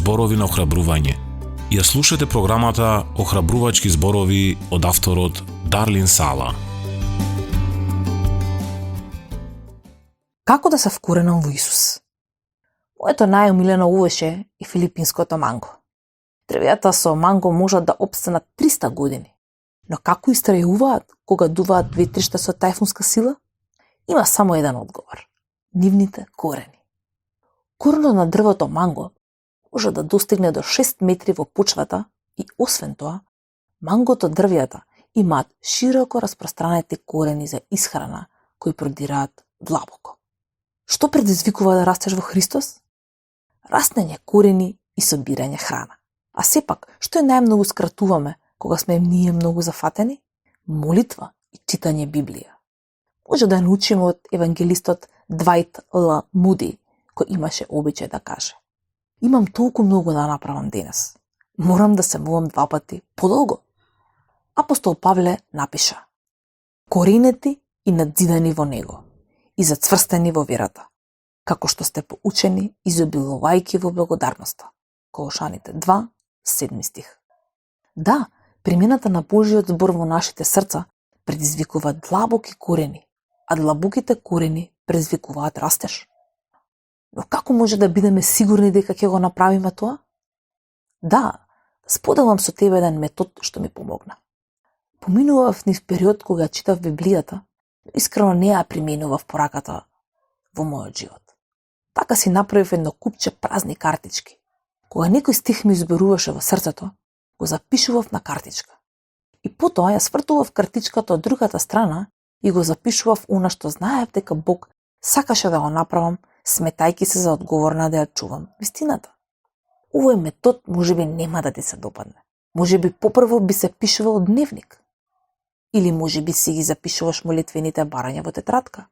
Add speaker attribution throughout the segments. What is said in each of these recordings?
Speaker 1: зборови на охрабрување. Ја слушате програмата Охрабрувачки зборови од авторот Дарлин Сала.
Speaker 2: Како да се вкоренам во Исус? Моето најомилено увеше е филипинското манго. Дрвејата со манго можат да опстанат 300 години, но како истрајуваат кога дуваат ветришта со тајфунска сила? Има само еден одговор – нивните корени. Коренот на дрвото манго може да достигне до 6 метри во почвата и освен тоа, мангото дрвјата имаат широко распространети корени за исхрана кои продираат длабоко. Што предизвикува да растеш во Христос? Раснење корени и собирање храна. А сепак, што е најмногу скратуваме кога сме ние многу зафатени? Молитва и читање Библија. Може да научиме од евангелистот Двајт Л. Муди, кој имаше обичај да каже: имам толку многу да направам денес. Морам да се мовам 2 пати подолго. Апостол Павле напиша: коренети и надзидани во него и зацврстени во верата, како што сте поучени, изобилувајќи во благодарноста. Колошаните 2, 7 стих. Да, примената на Божиот збор во нашите срца предизвикува длабоки корени, а длабоките корени предизвикуваат растеж. Но како може да бидеме сигурни дека ќе го направиме тоа? Да, споделам со тебе еден метод што ми помогна. Поминував низ период кога читав Библијата, но искрено не ја применував пораката во мојот живот. Така си направив едно купче празни картички. Кога некој стих ми изборуваше во срцето, го запишував на картичка. И потоа ја свртував картичката од другата страна и го запишував она што знаев дека Бог сакаше да го направам, сметајки се за одговорна да ја чувам вистината. Овој метод можеби нема да ти се допадне. Можеби попрво би се пишувал дневник. Или можеби си ги запишуваш молитвените барања во тетрадка.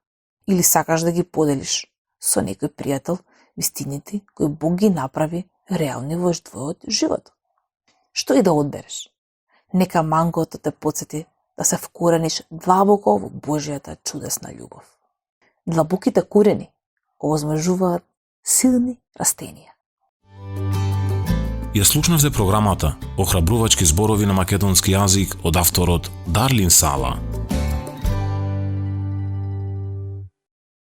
Speaker 2: Или сакаш да ги поделиш со некој пријател вистините кои Бог ги направи реални во твојот живот. Што и да одбереш? Нека мангото те потсети да се вкорениш длабоко во Божјата чудесна љубов. Длабоките корени овозможуваат силни растенија.
Speaker 1: Ја слушнавте програмата Охрабрувачки зборови на македонски јазик од авторот Дарлин Сала.